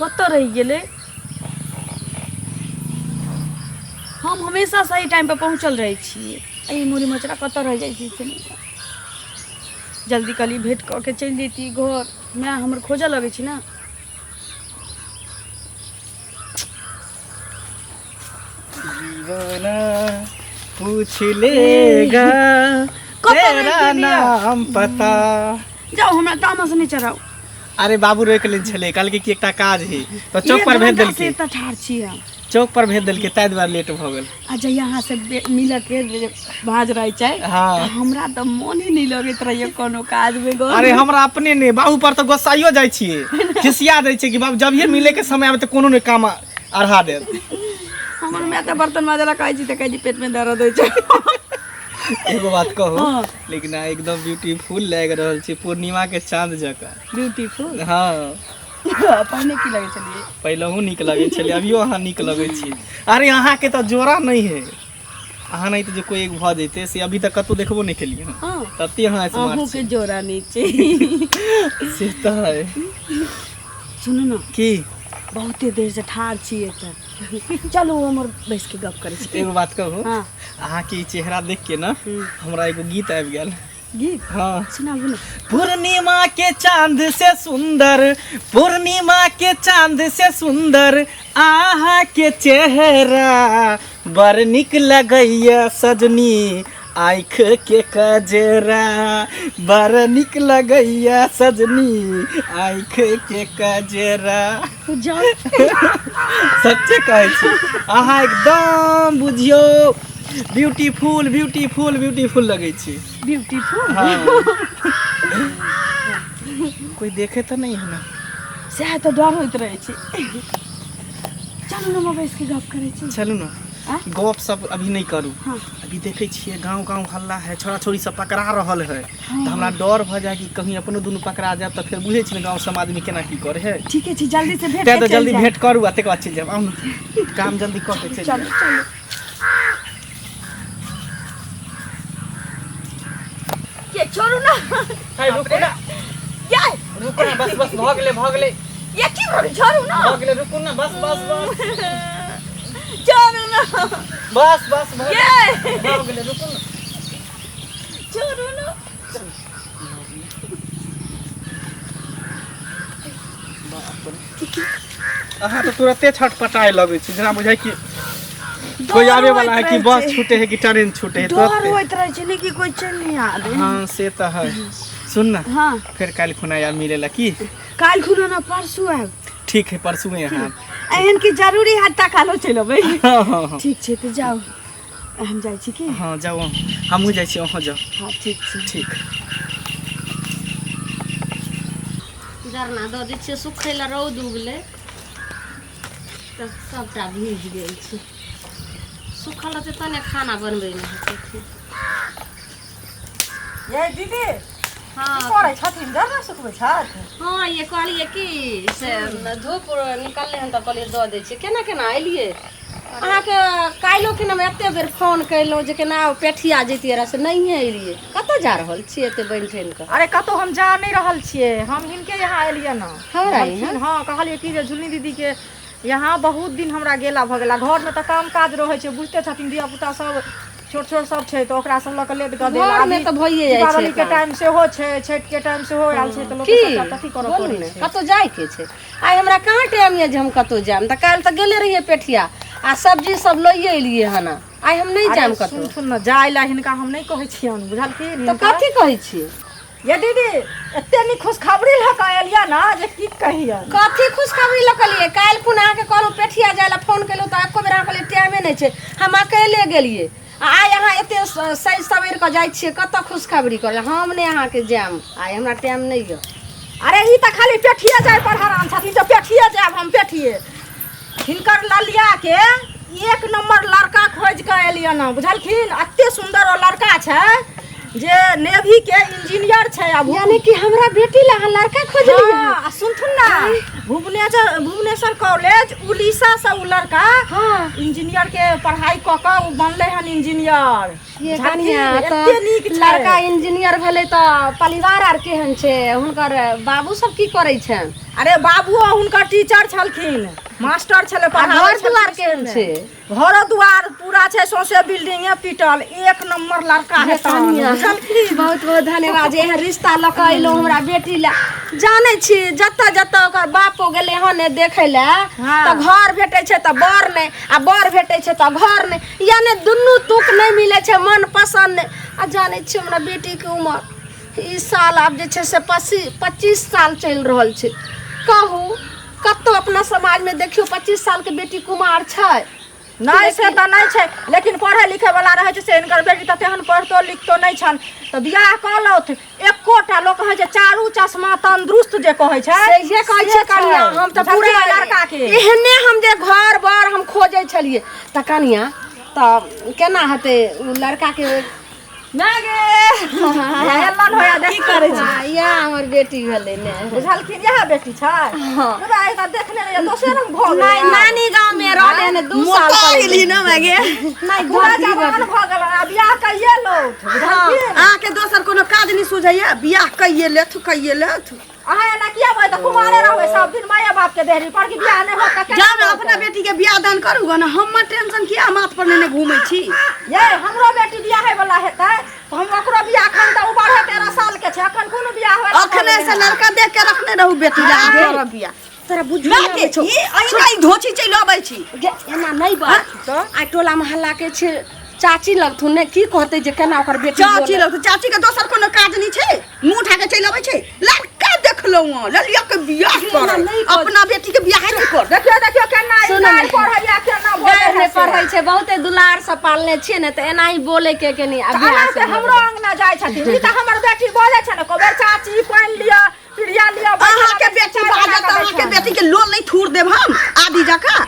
कतऽ रहि गेलै? हम हमेशा सही टाइम पर पहुँचल रहै छियै, एहि मुड़ी मचरा कतऽ रहि जाइ छै से नहि जानि। जल्दी कहली भेँट कऽ के चलि जैती घर, माय हमर खोजऽ लगै छै ने। दीवाना पूछ लेगा कतऽ रहि तेरा गेलियै? नाम पता। जाउ, हमरा तामस नहि चढ़ाउ। अरे बाबू रोकि लेने छलै, कहलकै कि एकटा काज है तऽ चौक एक पर भेज घंटा से देलकै। एतऽ ठाढ़ छी हम। चौक पर भेज देलकै, ताहि दुआरे लेट भऽ गेल। आ जहिया अहाँ से मिलऽ के जे भाँज रहै छै, हाँ। तऽ हमरा तऽ मोने नहि लगैत रहैया कोनो काज मे घर। अरे हमरा अपने नहि, बाबू पर तऽ गोस्साइयो जाइ छियै, खिसिया दै छै कि बाबू जभिये मिले के समय आबे तऽ कोनो नहि काम अढ़ा देत। हमर माय तऽ बर्तन माजऽ ला कहै छी तऽ कहै छी पेट मे दर्द होइ छै। एगो बात कहू? हाँ। लेकिन अहाँ एकदम ब्यूटीफुल लागि रहल छी, पूर्णिमा के चांद जकाँ। ब्यूटीफुल? हाँ। पहिने की लगै छलियै? पहिलहु नीक लगै छलै, अभियो अहाँ नीक लगै छी। अरे अहाँके तऽ जोड़ा नहि है, अहाँ नहि तऽ जे कोइ एक भऽ जैते से अभी तक कतहु देखबो नहि केलियै हँ। हाँ। तते अहाँ स्मार्ट अहूँके जोड़ा नहि छै। से तऽ है। सुनू ने। की? बहुते देर से ठाढ़ छी एतऽ, चलू हमर बैस के गप करै छी। एगो बात कहू? हाँ। अहाँके ई चेहरा देख के ने हमरा एगो गीत आबि गेल। गीत? हाँ। सुनाबू ने। पूर्णिमा के चांद से सुंदर, पूर्णिमा के चांद से सुंदर अहाँ के चेहरा, बड़ नीक लगैया सजनी आँख के कजरा, बड़ नीक लगैया सजनी आँख के कजरा। जाउ। सच्चे कहै छी, अहाँ एकदम बुझियौ ब्यूटीफुल ब्यूटीफुल ब्यूटीफुल लगै छी। ब्यूटीफुल? हाँ। कोई देखे तऽ नहीं है ना? सएह तऽ डर होइत रहै छै। चलू ने, हम बैस के गप करै छी। चलू ने। आँ? गप सब अभी नहीं करू। हाँ। अभी देखै छियै गाँव गाँव हल्ला है, छोरा छोरी सब पकड़ा रहल है, तऽ हमरा डर भऽ जाय कि कहीं अपनो दुनू पकड़ा जायब तऽ फेर बुझै छी ने गाँव समाज में केना की करे है। ठीके छै, जल्दी से भेंट तैं के तऽ चलि जल्दी जायब। भेंट करू आ तकर बाद चलि जायब। आउ ने, काम जल्दी कऽ के चलि चलू। जायब। चलू। ये छोड़ू ना। है, रुकू ना। ये रुकू ना, बस बस, भऽ गेलै, भऽ गेलै। ये की भऽ गेलै? छोड़ू ना। भऽ गेलै, रुकू ना, बस बस बस। छोड़ू ना। बस बस, भऽ ये भऽ गेलै, रुकू ना। छोड़ू ना। अहाँ तऽ तुरते छटपटाए लगै छी, जेना बुझाइ कि कोई डर आवे वाला है होइत कि रहै बस छै। छूटे है कि ट्रेन छूटे है। डर तुरते होइत रहै छै ने कि कोई चलि नहि आबे। हाँ, से तऽ है। सुन ना। हाँ। फेर काल्हि खुना आब मिले ला की? काल्हि खुना ना, परसू आयब। ठीक है, परसू यहाँ। एहन कि जरूरी है तऽ काल्हो चलि अबै। हाँ हाँ हाँ। ठीक छै, तऽ जाउ, हम जाइ छी की? हाँ, जाउ, हमहूँ जाइ छी, अहाँ जाउ। हाँ, ठीक छै। ठीक। जरना दऽ दै छियै सुखै लए। रौद उगलै तऽ सभटा भीज गेल छै। सुखल रहतै तब ने खाना बनबैमे हेतै फेर। ये दीदी। हाँ। की करै छथिन? जरना सुखबै छथि? हाँ, ये कहलियै कि से धूप निकललै हन तऽ कहलियै दऽ दै छियै। केना केना एलियै अहाँके? काल्हिो कि हम एते बेर फोन कयलहुँ जे केना पेठिया जैतियै रहए, से नहिए एलियै। कतऽ जा रहल छियै एते बनि ठनि कऽ? अरे कतहु हम जा नहि रहल छियै, हम हिनके यहाँ एलियै ने। हमरा यहाँ? हँ, कहलियै कि जे झुलनी दीदीके यहाँ बहुत दिन हमरा गेला भऽ गेला। घरमे तऽ काम काज रहै छै, बुझिते छथिन, धिया पुता सब छोट छोट सब छै, तऽ ओकरा सब लऽ कऽ लेट कऽ देल। घरमे तऽ भइए जाइ छै। दीपावलीके काम। टाइम सेहो छै, छठिके टाइम सेहो आयल छै, तऽ लोक की सबटा तऽ अथी करऽ बोलू पड़ै ने छै। कतहु जाइके छै? आइ हमरा कहाँ टाइम यऽ जे हम कतहु जायब? तऽ काल्हि तऽ गेले रहियै पेठिया आ सब्जी सब लइए एलियै हन। आइ हम नहि अरे जायब कतहु। सुनथुन ने, जाय लए हिनका हम नहि कहै छियनि, बुझलखिन? तऽ कथी कहै छियै? ये दीदी, एते नीक खुशखबरी लऽ कऽ एलियै ने जे की कहियनि। कथी खुशखबरी लऽ कऽ एलियै? काल्हि खुन अहाँके कहलहुँ पेठिया जाय लए, फोन केलहुँ तऽ एको बेर अहाँ कहलियै टाइमे नहि छै, हम अकेले गेलियै। आ आइ अहाँ एते सजि सवरि कऽ जाइ छियै कतऽ खुशखबरी करै लए? हम नहि अहाँके जायब, आइ हमरा टाइम नहि यऽ। अरे ई तऽ खाली पेठिए जाय पर हरान छथिन, तऽ पेठिए जायब हम पेठिए। हिनकर ललियाके एक नम्बर लड़का खोजि कऽ एलियनि हँ, बुझलखिन? एते सुन्दर ओ लड़का छै जे नेवी के इंजीनियर छै आ यानी कि हमरा बेटी ला अहाँ लड़का खोजलियै हाँ, आ सुनथुन ना भुवनेश्वर भुवनेश्वर कॉलेज उड़ीसा से उ लड़का हाँ। इंजीनियर के पढ़ाई कऽ कऽ उ बनलै हन इंजीनियर ये बुझलखिन? कनिया एते नीक तऽ छै लड़का इंजीनियर भेलै तऽ परिवार आर केहन छै हुनकर बाबू सब की करै छनि अरे बाबुओ हुनकर टीचर छलखिन मास्टर छलै आ पढ़ाबै घर दुआर छलखिन केहन छै घरो दुआर पूरा छै सौंसे बिल्डिंगे पिटल एक नंबर लड़का ये हेतन कनिया, बुझलखिन बहुत बहुत धन्यवाद जे एहन रिश्ता लऽ कऽ अयलहुँ हमरा बेटी लए जानै छी जतऽ जतऽ ओकर बापो गेलै हन ने देखै लए हाँ। तऽ घर भेटै छै तऽ बर नहि आ बर भेटै छै तऽ घर नहि यानि दुनू तुक नहि मिलै छै मन पसन्द नहि आ जानै छी हमरा बेटीके उमर ई साल आब जे छै से 25 साल चलि रहल छै कहू कतहु अपना समाजमे देखियौ 25 सालके बेटी कुमार छै नहि से तऽ नहि छै लेकिन पढ़ै लिखै वाला रहै छै से हिनकर बेटी तऽ तेहन पढ़तो लिखतो नहि छनि तऽ बियाह कऽ लौथ एकोटा लोक कहै छै चारू चश्मा तंदुरुस्त जे कहै छै सहिए कहै से छै कनिया हम तऽ पूरा बुझलियै लड़का के एहने हम जे घर बर हम खोजै छलियै तऽ कनिया तऽ केना हेतै ओ लड़काके माय गे एलन होया देख की करै छी हाँ, इएह हमर बेटी भेलै ने बुझलखिन इएह बेटी छै मुदा एक तऽ देखने रहियै दोसरे रंग भऽ गेलै नहि नानी गाँव में रहलै ने 2 साल मोटा पर गेली ना मागे नहि पूरा घर जवान भऽ गेल आ बियाह कइये लौथ बुझलखिन अहाँके दोसर कोनो काज नहि सुझैया बियाह कइये लेथ कइये लेथ अहाँ एना किया बजै तऽ कुमारे रहबै सब दिन माये बाप के देहरी पर कि बियाह नहि होत तऽ केना जाउ ने होतै? अपना बेटी के बियाह दान करू गऽ ने हमर टेंशन किया माथ पर नेने घूमै छी ये हमरो बेटी बियाहे वाला हेतै तऽ हम ओकरो बियाह एखन तऽ ओ 12-13 साल के छै एखन कोनो बियाह होय अखने से लड़का देख के रखने रहू बेटी ला करब बियाह तोरा बुझल माय के ई अहिना ई धोची चलि अबै छी गे एना नहि बात आइ टोला मोहल्ला के छै चाची लगथुन ने की कहतै जे केना ओकर बेटी चाची बोलत। लग चाची के दोसर कोनो काज नहि छै मुँह उठा के चलि अबै छै लड़का देखलहुँ हँ ललिया के बियाह कर नहि कर। अपना बेटी के बियाह नहि कर देखियौ देखियौ केना ई सुनू ने। गारि पढ़ैया केना बोलै गारि है नहि से। पढ़ै छै बहुते दुलार से पालने छियै ने तऽ एनाही बोले के कनि तऽ अभ्यास एना से हमरो अंगना जाइ छथिन ई तऽ हमर बेटी बोलै छै ने कोबेर चाची पानि लिअ पीढ़िया लिअ अहाँ के बेटी बाजत अहाँ के बेटी के लोल नहीं थूर देब हम आदि जकाँ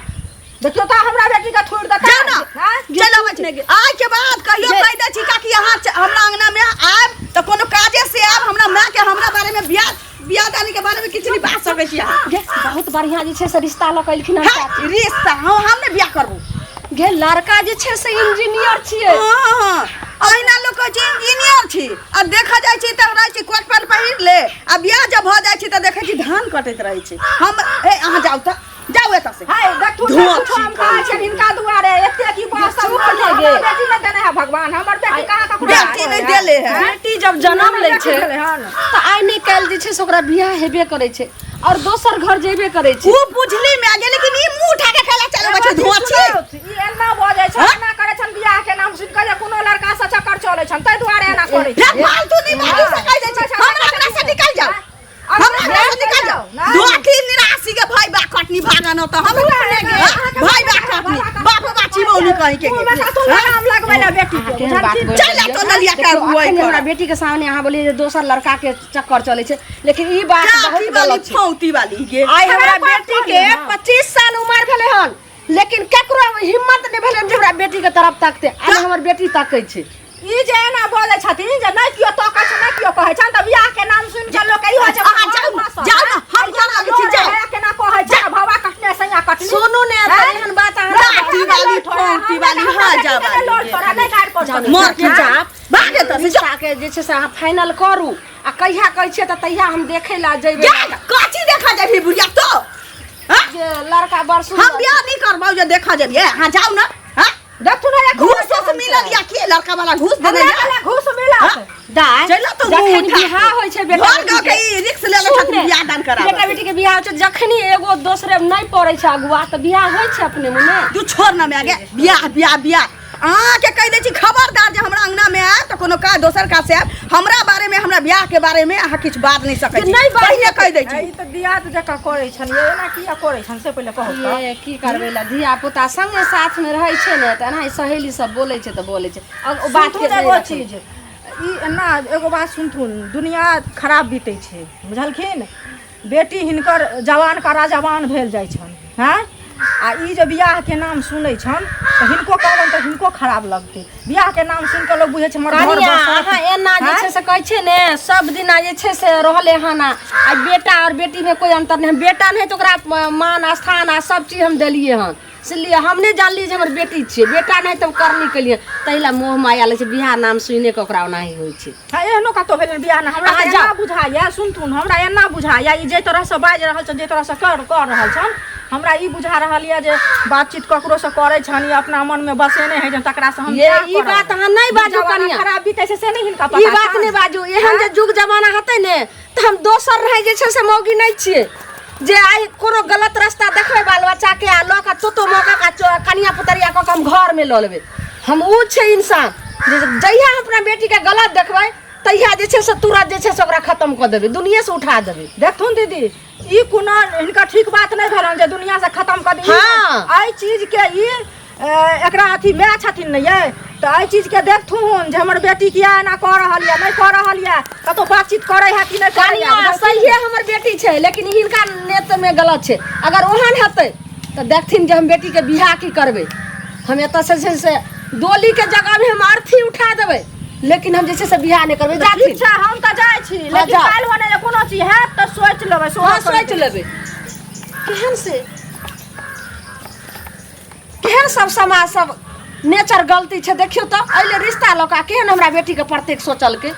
देखियौ तऽ हमरा बेटी के थूर देतै जाउ ने आँय? चलि अबै छी आइ के बाद कहियो कहि दै छी काकी अहाँ हमरा अंगना मे आयब तऽ कोनो काजे से आयब हमरा माय के हमरा बारे मे बियाह बियाह दानी के बारे मे किछु नहि बाज सकै छी अहाँ गे बहुत बढ़िया जे छै से रिश्ता लऽ कऽ एलखिन हन है, चाची रिश्ता हम नहि बियाह करबू गे लड़का जे छै से इंजीनियर छियै हँ, अहिना लोक कहै छै इंजीनियर छी आ देखऽ जाइ छी तऽ रहै छी कोट पैंट पहिर ले आ बियाह जब भऽ जाइ छी तऽ देखै छी धान कटैत रहै छै हम हे अहाँ जाउ तऽ जाउ एतऽ से हाय देखू धुआं देखू हम कहै छियनि हिनका दुआरे एते की बात सब चुप हमरा ने गे। बेटी नहि देने है भगवान हमर बेटी कहाँ ककरो बेटी नहि देले है बेटी जब जन्म लै छै भेलै हन। तऽ आइ नहि काल्हि जे छै से ओकरा बियाह हेबे करै छै और दोसर घर जेबे करै छै ऊ बुझली मे आ गेल लेकिन ई मुंह उठा के खेला चलबै छै धुआं छी ई एना बजै छै एना करै छन बियाह के नाम सुनि कऽ जे कोनो लड़का से चक्कर चलै छन ताहि दुआरे एना करै छै रे फालतू नहीं बाजू सकै छै हमरा अंगना से निकल जाओ हमरा अंगना से निकल जाओ धोखी निराशी के भाई बा कटनी भागन होता हम भाई बा कटनी बाप बाची मौनी कहीं के मुँह में सासु नाम लगबै ला बेटी के केहन बात बोलि चल जा तो नलिया के देखियौ, रुआई अखन कर। हमरा बेटी के सामने अहाँ बोलिए जे दोसर लड़का के चक्कर चलै छै लेकिन ई बात काकी बहुत वाली गलत छै फौती वाली गे आइ हमरा बेटी के 25 साल उम्र भेलै हन लेकिन केकरो हिम्मत नहि भेलै हन जे हमरा बेटी के तरफ ताकतै आइ हमर बेटी ताकै छै ई जे एना बोलै छथिन जे नहि केओ तकै छै नहि केओ कहै छनि तऽ बियाह के नाम सुनि कऽ लोक ई होइ छै अहाँ जाउ ने, जाउ ने, हम गोर लागै छी, जाउ। केना कहै छै भावा कटने सैया कटनी सुनू ने तऽ एहन बात अहाँ नहि लाठी वाली फौती वाली हाँ जा वाली तोरा नहि गारि पड़ जाउ ने, मर के जा। भाग एतऽ से जा रिश्ता के जे छै से अहाँ फाइनल करू आ कहिया कहै छियै तऽ तहिया हम देखै लए जेबै जा कथी देखा जेबही बुढ़िया तो हाँ? जे लड़का बड़ हम सुन्दर बियाह नहीं करबौ जे देखा जेबियै अहाँ जाउ ने हाँ? देखू ने घूस उस मिलल या की लड़का वाला घूस देने हमरा या कहला घूस मिलत दाय चलि तो मुँह जखन उठा बियाह होइ छै बेटा घर गाँव के ई रिक्स लेले सुन छथिन ने, बियाह दान कराबऽ बेटा बेटी के बियाह होइ छै जखनी एगो दोसरे नहि पड़ै छै अगुआ तऽ बियाह होइ छै अपने मुने तू छोड़ ना मैं आगे बियाह बियाह बियाह अहाँके कहि दै छी खबरदार जे हमरा अंगना में आयब तऽ कोनो काज दोसर काज से आयब हमरा बारे में हमरा बियाह के बारे में अहाँ किछु बात नहि सकै छी नहि बाजि पहिने कहि दै छी ई तऽ दियाद जकाँ करै छन ये एना किया करै छन से पहिले कहू तऽ ये की करबै ला धिया पुता संगे साथ में रहै छै ने तऽ एनाही सहेली सब बोलै छै तऽ बोलै छै अब ओ बात के सुनथुन नहि एगो रखै। चीज ई एना एगो बात सुनथुन दुनिया खराब बीतै छै बुझलखिन बेटी हिनकर जवान करा जवान भेल जाइ छनि हँ आ आ ई जे बियाहके नाम सुनै छनि तऽ हिनको कहबनि तऽ हिनको खराब लगतै बियाहके नाम सुनि कऽ लोक बुझै छै हमर घर कनिया बसत। अहाँ एना जे छै से कहै छियै ने सब दिना जे छै से रहलै हन आ बेटा आओर बेटीमे कोइ अन्तर नहि बेटा नहि तऽ ओकरा मान स्थान आ सब चीज हम देलियै हन इसलिए हम नहि जानलियै जे हमर बेटी छियै बेटा नहि तऽ हम करनी केलियै ताहि लए मोह माया लै छै बियाह नाम सुनिने कऽ ओकरा ओनाही होइ छै हँ, एहनो कतहु भेलै बियाह ने हमरा अहाँ तऽ एना जाउ। बुझाइए सुनथुन हमरा एना बुझाइए ई जाहि तरहसँ बाजि रहल छनि जाहि तरहसँ कर कऽ रहल छनि हमरा ई बुझा रहल यऽ जे बातचीत ककरोसँ करै छनि या अपना मनमे बसेने हइ जे तकरासँ हम ये बियाह ई करब। बात अहाँ नहि बाजू जमाना कनिया खराब बीतै छै से नहि हिनका ई पता बात छनि। नहि बाजू एहन जे युग जमाना हेतै ने तऽ हम दोसर रहै जे छै से मौगी नहि छियै जे आइ कोनो गलत रास्ता देखबै बाल बच्चाके आ लऽ कऽ तोतो मौका का कनिया पुतरिया कऽ कऽ हम घरमे लऽ लेबै हम ओ छै इंसान जे जहिया हम अपना बेटीके गलत देखबै तहिया जे छै से तुरंत जे छै से ओकरा खत्म कऽ देबै दुनिएसँ उठा देबै देखथुन दीदी ई कोनो हिनकर ठीक बात नहि भेलनि जे दुनिया से खत्म कऽ दी हाँ। एहि चीजके ई एकरा अथी माय छथिन ने ये तऽ एहि चीजके देखथुन जे हमर बेटी किया एना कऽ रहल यऽ नहि कऽ रहल यऽ कतहु बातचीत करै है कि नहि करै कनिया सहिए हमर बेटी छै लेकिन हिनका नेतमे गलत छै अगर ओहन हेतै तऽ देखथिन जे हम बेटीके बियाह की करबै हम एतऽ से छै से डोलीके जगहमे हम अर्थी उठा देबै लेकिन हम जे छै से बियाह नहि करबै ठीक जाथिन छै हम तऽ जाइ छी लेकिन जाउ। काल्हि होने जे कोनो चीज हैत तऽ सोचि लेबै हँ सोच सोचि लेबै केहन से केहन सब समाज सब नेचर गलती छै देखियौ तऽ एहि रिश्ता लऽ कऽ केहन हमरा बेटीके प्रत्येक सोचलकै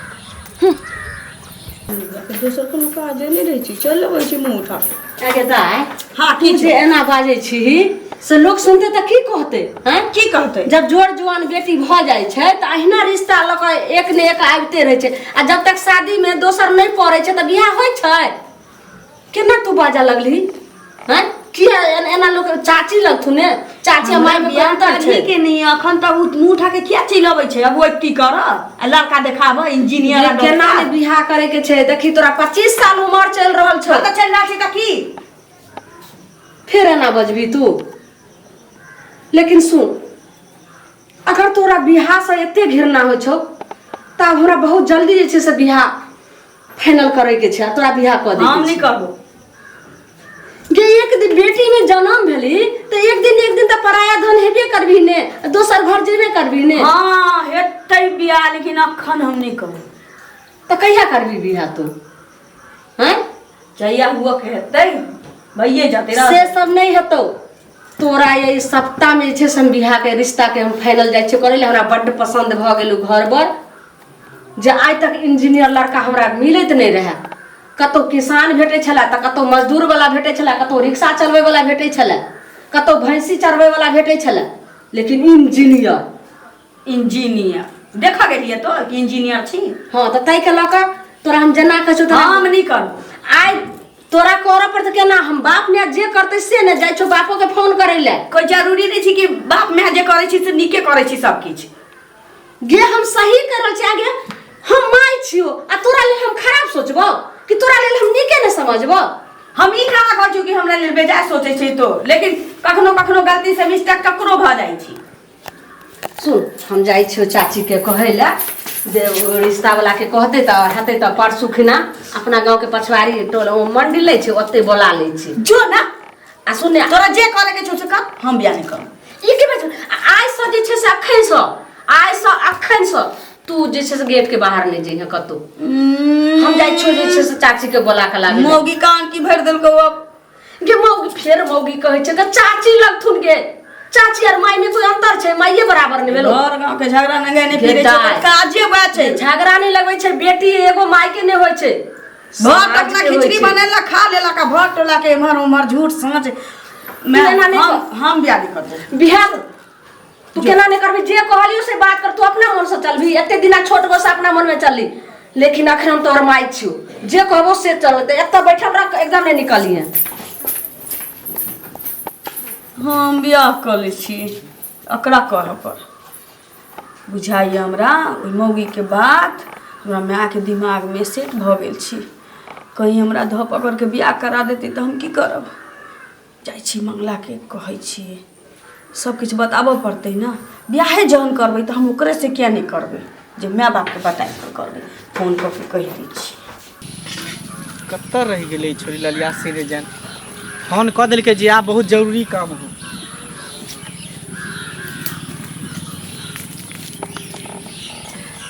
दोसर कोनो काजे नहि रहै छै चलि अबै छै मुँह उठा अगे दाय हाँ तू की जे एना बाजै छी से लोक सुनतै तऽ की कहतै हैं की कहतै जब जोर जुआन बेटी भऽ जाइ छै तऽ अहिना रिश्ता लऽ कऽ एक ने एक आबिते रहै छै आ जब तक शादीमे दोसर नहि पड़ै छै तऽ बियाह होइ छै केना तू बाजऽ लगली हैं किया एना लोक चाची लगथुन ने चाची आ माय में कोई अंतर छै के नहीं अखन तऽ उ मुंह उठा के किया चलि अबै छै अब ओ की कर आ लड़का देखाब इंजीनियर ये केना ने बियाह करे के छै देखी तोरा 25 साल उमर चलि रहल छौ तऽ चलि रहल छै तऽ की फेर एना बजबी तू लेकिन सुन अगर तोरा बियाह से एते घृणा होइ छौ तऽ आब हमरा बहुत जल्दी जे छै से बियाह फाइनल करे के छै आ तोरा बियाह कऽ हम दै नहीं करबो गे एक दिन बेटी में जन्म भेली तऽ एक दिन एक दिन तऽ पराया धन हेबे करबी ने दोसर घर जेबे करबी ने हाँ हेतै बियाह लेकिन अखन हम नहीं करब तऽ कहिया करबी बियाह तू हैं जहिया हुआ के हेतै भइए जतै से सब नहीं हेतौ तोरा ये सप्ताह में जे छै से हम बियाह के रिश्ता के हम फाइनल जाइ छियै करै लए हमरा बड्ड पसन्द भऽ गेल उ घर बर जे आइ तक इंजीनियर लड़का हमरा मिलैत नहि रहए कतहु किसान भेटै छलए तऽ कतहु मजदूरवला भेटै छलए कतहु रिक्शा चलबैवला भेटै छलए कतहु भैंसी चरबैवला भेटै छलए लेकिन इंजीनियर इंजीनियर देखऽ गेलियै तो कि इंजीनियर छी हँ तऽ ताहिके लऽ कऽ तोरा हम जेना कहै छौ तोरा हम नहि करबो आइ तोरा करऽ पड़तै केना हम बाप ने जे करतै से ने जाइ छौ बापोके फोन करै लए कोइ जरूरी नहि छै कि बाप माय जे करै छी से नीके करै छी सब किछु गे हम सही कर रहल छी आगे हम माय छियो आ तोरा लेल हम खराब सोचबो कि तोरा लेल हम नीके ने समझबो हम ई कहाँ कहै छी कि हमरा लेल बेजाय सोचै छै तो लेकिन कखनो कखनो गलती से मिस्टेक ककरो भऽ जाइ छै सुन हम जाइ छियो चाची के कहै लए जे ओ रिश्ता वाला के कहतै तऽ हेतै तऽ परसू खिना अपना गाँव के पछवाड़ी टोल ओ मंडी लै छै ओतै बोला लै छी जो ना आ सुन ने तोरा जे करे के छौ से कर हम बियाह नहि करब ई की बात छै? आइ सँ जे छै से अखन सँ आइ सँ अखन सँ तू जे छै से गेट के बाहर नहि जइहे कतौ हम जाइ छियौ जे छै से चाची के बोला के लाबै लए। मौगी कान की भरि देलकौ अब गे मौगी फेर मौगी कहै छै गे चाची लगथुन गे चाची आर माय में कोई अंतर छै माइये बराबर नहि भेलो घर गाँव के झगड़ा नंगे नहि फिरै छै दाइ। ओकर काजे वएह छै झगड़ा नहि लगबै छै बेटी एगो माय के नहि होइ छै भर समाज टकना के होइ खिचड़ी छै। बनेलक खा लेलक आ भर टोला के एम्हर ओम्हर झूठ साँच मैं एना नहि हम हम बियाह नहि करबो बिहार तू केना नहि करबी जे कहलियो से बात कर तू अपना मन से चलबी एते दिना छोट गो से अपना मन में चलली लेकिन अखन हम तोहर माय छियो जे कहबो से चलते एतऽ बैठल रह एकदम नहीं निकलिए हम बियाह कऽ लै छी एकरा करऽ पर बुझाइए हमरा ओहि मौगीके बात हमरा मायके दिमागमे सेट भऽ गेल छी कहीं हमरा धऽ पकड़के बियाह करा देतै तऽ हम की करब जाइ छी मंगलाके कहै छियै सब किछु बताबऽ पड़तै ने बियाहे जहन करबै तऽ हम ओकरेसँ किया नहि करबै जे माय बापके बताय कऽ करबै फोन कऽ के कहि दै छी कतऽ रहि गेलै ई छोरी ललिया से नहि जान फोन कऽ देलकै जे आब बहुत जरूरी काम है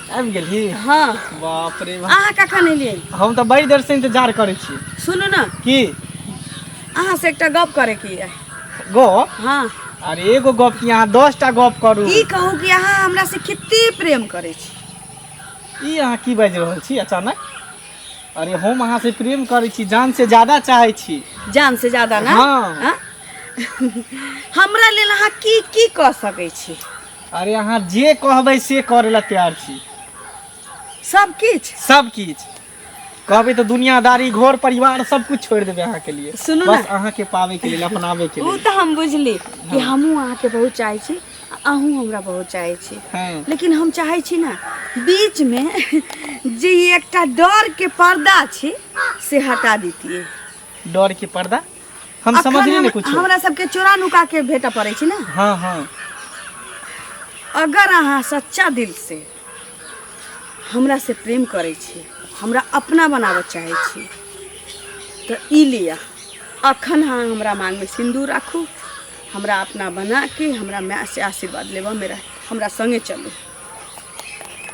आबि गेलही? हाँ। बाप रे बाप। अहाँ कखन एलियै? हम तऽ बड़ी देर से इंतजार करै छी। सुनू ने। की? अहाँ से एकटा गप करे के ये। गप? हाँ। अरे एगो गप की, अहाँ 10टा गप करू। ई कहू कि अहाँ हमरा से कते प्रेम करै छी? ई अहाँ की बाजि रहल छी अचानक? अरे हम अहाँ से प्रेम करै छी, जान से ज्यादा चाहै छी। जान से ज्यादा ना? हाँ। हाँ? हमरा लेल अहाँ की की कऽ सकै छी? अरे अहाँ जे कहबै से करै लए तैयार छी। सब किछु? सब किछु कहबै तऽ दुनियादारी, घर परिवार सब कुछ छोड़ि देबै अहाँके लिए। सुनू ना। बस अहाँके पाबै के लेल, अपनाबै के ओ लेल। तऽ हम बुझली कि हमहूँ अहाँके बहुत चाहै छी, अहूँ हमरा बहुत चाहै छी। हाँ। लेकिन हम चाहै छी ना बीच में जे ई एकटा डर के पर्दा छै से हटा दितियै। डर के पर्दा? हम अखन समझली नहीं कुछ। हमरा सबके चोरा नुका के भेटऽ पड़ै छै ना। हाँ हाँ। अगर अहाँ सच्चा दिल से हमरा से प्रेम करै छी, हमरा अपना बनाबऽ चाहै छी, तऽ ई लिअ, अखन अहाँ हमरा मांगमे सिन्दूर राखू, हमरा अपना बना के हमरा माय से आशीर्वाद लेबऽ मेरा, हमरा संगे चलू।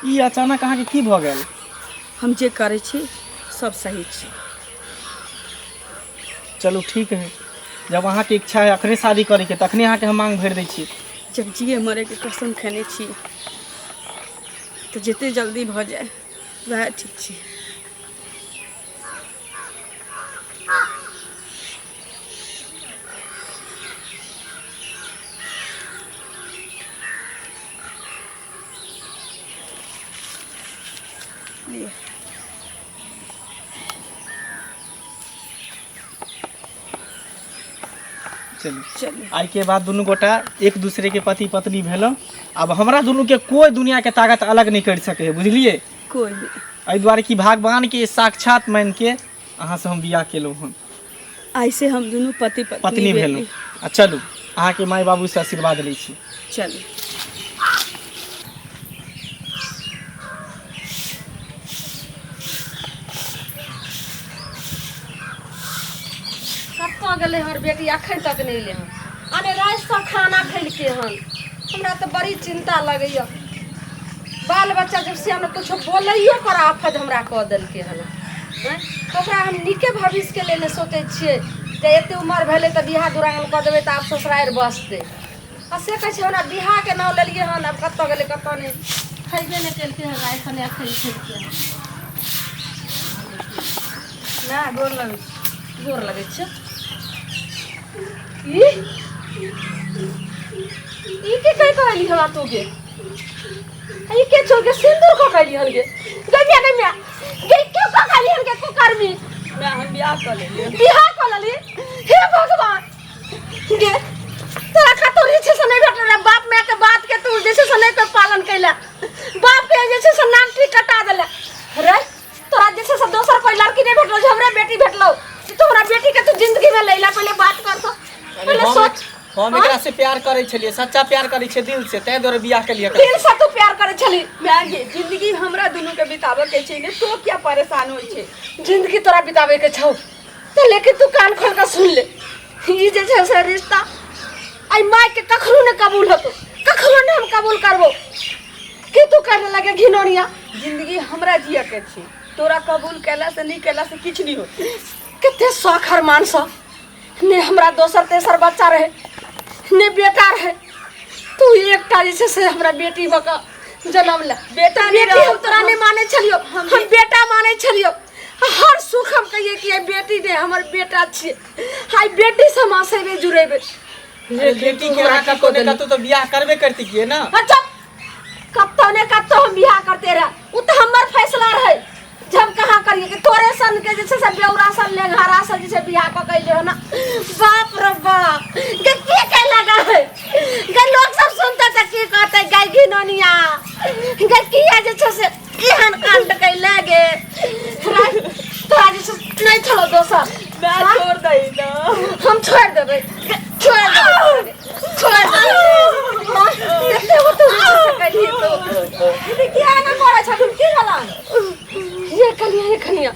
ई अचानक अहाँके की भऽ गेल? हम जे करै छी सब सही छी। चलू ठीक है, जब अहाँके इच्छा है अखने शादी करैके तखने अहाँके हम मांग भरि दै छी। जब जिए मरैके कसम खेने छी तऽ जते जल्दी भऽ जाए वएह ठीक छै। लिअ। चलू। चलू। आइ के बाद दुनू गोटा एक दूसरे के पति पत्नी भेलहुँ। आब हमरा दुनू के कोई दुनिया के ताकत अलग नहीं कर सके है, बुझलिए? कोई नहीं। एहि दुआरे कि भगवान के साक्षात मान के अहाँ से हम बियाह केलहुँ हन। आइ से हम दुनू पति पत्नी पत्नी भेलहुँ। आ चलू अहाँके माय बाबू से आशीर्वाद लै छी। चलू। कतऽ गेलै हमर बेटी? अखन तक नहि एलै हन। अने रातिसँ खाना खेलकै हन। हमरा तऽ बड़ी चिन्ता लगैए। बाल बच्चा जब से हमरा कुछो बोलैयो पर आफत हमरा कऽ देलकै हन। आँय, ओकरा हम नीके भविष्यके लेल ने सोचै छियै जे एते उमर भेलै तऽ बियाह दुरागमन कऽ देबै तऽ आब ससुरारि बसतै। आ से कहै छै हमरा बियाहके नाम लेलियै हन, आब कतऽ गेलै कतऽ नहि, खयबे नहि केलकै हन रातिसँ, नहि अखन खेलकै हन। ना गोर लगै छी। गोर लगै छै। ई ई की कहि कऽ एली हमरा तू गे? ई के छौ गे? सिन्दूर कऽ कऽ एली हन गे? गै मिया, गै मिया, गे क्यों कऽ कऽ एली हन गे कुकर्मी? मैं हम बियाह कऽ लेलियै। बियाह कऽ लेली? हे भगवान गे, तोरा कतौ जे छै से नहि भेटल रहे। बाप माय के बात के तू जे छै से नहि पे पालन कैला, बाप के जे छै से नाक टीक कटा देले रे। तोरा जे छै से दोसर कोई लड़की नहीं भेटलो, जे हमरा बेटी भेटलो। तू हमरा बेटी के तू जिंदगी में लैला। पहले बात कर तो, पहले सोच। हम एकरा से प्यार करै छलियै, सच्चा प्यार करै छियै दिल से, ताहि दुआरे बियाह केलियै। दिल से तू प्यार करै छली? माय गे, जिंदगी हमरा दुनू के बिताबऽ के छै ने, तो क्या परेशान होइ छै? जिंदगी तोरा बितावे के छौ तऽ, लेकिन तू कान खोल के सुन ले, ई जे छै से रिश्ता आई माय के कखनो ने कबूल होतो, कखनो ने हम कबूल करबो। की तू करे लगे घिनौनिया? जिंदगी हमरा जिया के छै, तोरा कबूल केला से नहीं केला से किछु नहीं होत। कते शौख अरमान सँ ने हमरा दोसर तेसर बच्चा रहे ने बेटा रहे, तू एकटा जे छै से हमरा बेटी भऽ कऽ जनम ले। बेटा नहि बेटी हम रहल। तोरा नहि मानै छलियौ, हम बेटा मानै छलियौ। हर सुख हम कहिए कि बेटी ने हमर बेटा छियै, हाय बेटी से हम आसेबे जुड़ेबे। अरे बेटी के अहाँ कतौ ने कतौ तऽ बियाह करबे करती किए ना? अच्छा, कतौ ने कतौ हम बियाह करते रहे, उ तऽ हमर फैसला रहे जे हम कहाँ करिए। कि तोरे सन के जे छै से बेौरा सन लेंघारा सन जे छै बियाह कऽ के अइले हन। बाप रे बाप गे, की के लगा है गे? लोग सब सुनते तऽ की कहते? गै घिनौनिया गे, किया जे छै से एहन कांड कैले गे? तोरा जे छै नहि छलो दोसर। मैं छोड़ दही ना। हम छोड़ देबै, छोड़ देबै, छोड़ देबै। एते वो तू सकलियै तो दीदी, किया एना करै छथिन? की भेलन? ये कनिया, ये कनिया,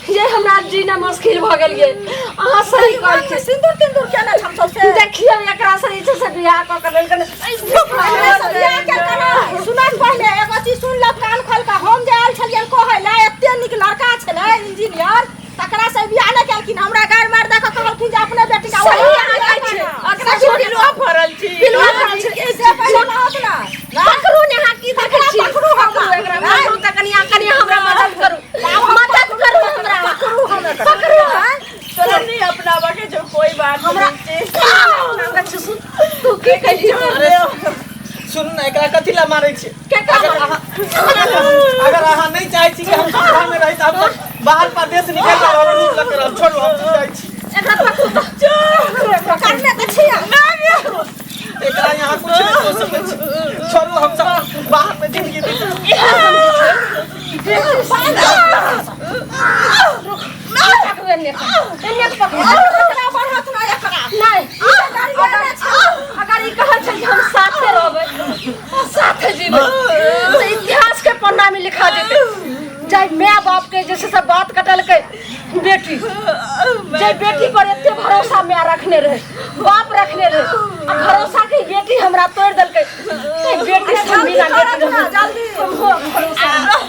ये हमरा जीना मुश्किल भऽ गेल ये। अहाँ सही कहै छी। सिंदूर तिंदूर केने हम सब से। देखियौ एकरा से जे छै से बियाह कऽ के लेलकै। सुनत पहिले एगो चीज सुन लऽ कान खोल कऽ, हम जे आयल छलियनि कहै लए, एते नीक लड़का छलै इंजीनियर, तकरा से बियाह नहि केलखिन। हमरा गारि मारि दऽ कऽ कहलखिन जे अपने बेटी के सही अहाँ कहै छी। अकरा पिलुआ फड़ल छी, पिलुआ फड़ल छी। से पहिले कहत ना। पकड़ू ने, अहाँ की देखै छी? पकड़ू हमरा। पकड़ू एकरा, पकड़ू तऽ कनिया, कनिया हमरा मदद करू, मदद करू हमरा, पकड़ू हमरा, पकड़ू। तोरा नहीं अपनाबऽ के जो कोई बात हमरा नहीं छै। तू की कहली? अरे सुन ने, एकरा कथी ला मारै छी? केकरा अगर मारै? अहाँ अगर अहाँ नहीं चाहै छी कि हम सब घर में रही, तऽ हम सब बाहर परदेश निकल जाब, हम रूम लऽ के रहब। छोड़ू, हम चलि जाइ छी। एकरा पकड़ू तऽ। करने तऽ छियै। एकरा यहाँ कुछ नहीं हो सकै छै। छोड़ू, हम सब बाहर में जिंदगी बिताब। पकड़ू एन्ने, एन्ने पकड़ू। एकरा बढ़त ना एकरा। नहि, अगर ई कहै छै कि हम साथे रहबै, साथे जीबै, तऽ इतिहास के पन्ना में लिखा जेतै जाहि माय बाप के जे छै से बात कटलकै बेटी, जे बेटी पर एते भरोसा माय रखने रहे, बाप रखने रहे, आ भरोसा के बेटी हमरा तोड़ि देलकै, ते बेटी से हम बिना बेटी रहबै। जल्दी। हमरो भरोसा नहि।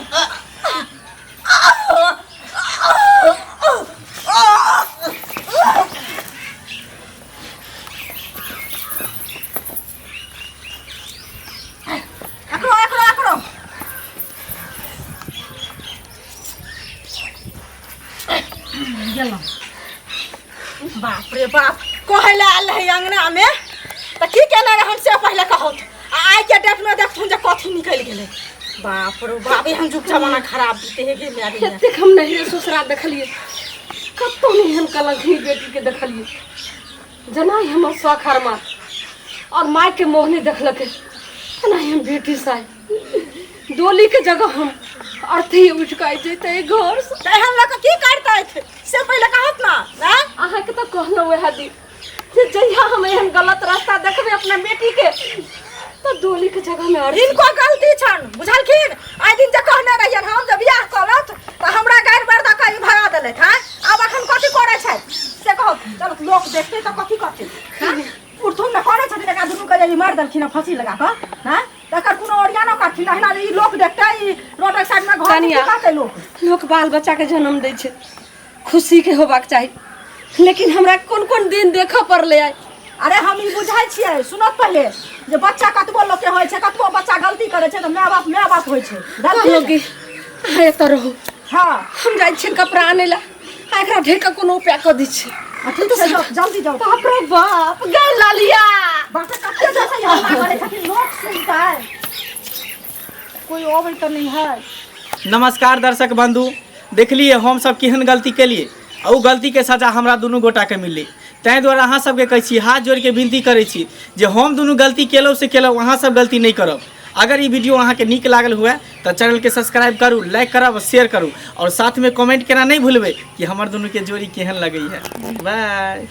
एकरो एकरो एकरो गेलहुँ। बाप रे बाप, कहै लए आयल रहै अङ्गनामे तऽ की केने रहन से पहिले कहत। आ आइ के डेट में देखथुन जे कथी निकलि गेलै। बाप रे बाप, एहन जुग जमाना खराब बीते हे गे माय गे। एतेक हम नहिरे ससुरा देखलियै, कतहु नहि एहन कलंकनी बेटीके देखलियै। जेना ही हमर शौख अरमान और माय के मोह नहि देखलकै, तेना ही हम बेटी साइ डोली के जगह हम अर्थी उठि कऽ आबि जैते घर से। तऽ एहन लऽ कऽ की करतथि से पहिले कहत ना। आँय? अहाँके तऽ कहलहुँ वएह दिन जे जहिया हम एहन गलत रास्ता देखबै अपना बेटी के, तऽ डोली के जगह में अर्थी। हिनको गलती छनि बुझलखिन। आइ दिन जे कहने रहियनि हम जे बियाह कऽ लथु, तऽ हमरा गारि मारि दऽ कऽ ई भगा देलथि। हँ, आब अखन कथी करै छथि से कहू। चल, लोक देखतै तऽ कथी कहतै? हँ, उठथुन ने। करै छथिन एकरा दुनूके जे ई मारि देलखिन हँ फाँसी लगा कऽ। हँ, तकर कोनो ओरियानो करथिन। अहिना जे ई लोक देखतै, ई रोडक साइडमे घर, की कनिया। कहतै लोक? लोक बाल बच्चा के जन्म दै छै, खुशी के होबाक चाही, लेकिन हमरा कोन कोन दिन देखऽ पड़लै आइ। अरे हम ई बुझै छियै। सुनत पहिले जे बच्चा कतबो लोकके होइ छै, कतबो बच्चा गलती करै छै, तऽ माय बाप माय बाप होइ छै। गलती कहलहुँ कि अहाँ एतऽ रहू, हँ, हम जाइ छियै कपड़ा आनै लए, आ एकरा ढेर कऽ कोनो उपाय कऽ दै छी। आ ठीक छै, जाउ, जल्दी जाउ। बाप रे बाप, गै लालिया। बाप रे, कते जोरसँ ई हल्ला करै छथिन, लोक सुनतै। कोइ अबै तऽ नहि है। नमस्कार दर्शक बंधु, देखलिए हम सब केहन गलती केलिए आ ओ गलतीके सजा हमरा दुनू गोटाके मिललै। ताहि दुआरे अहाँ सबके कहै छी, हाथ जोड़िके विनती करै छी जे हम दुनू गलती केलहुँ से केलहुँ, अहाँ सब गलती नहि करब। अगर ई वीडियो अहाँके नीक लागल हुए तऽ चैनलके सब्सक्राइब करू, लाइक करब, शेयर करू और साथमे कमेंट केना नहि भूलबै कि हमर दुनूके जोड़ी केहन लगैए। बाय।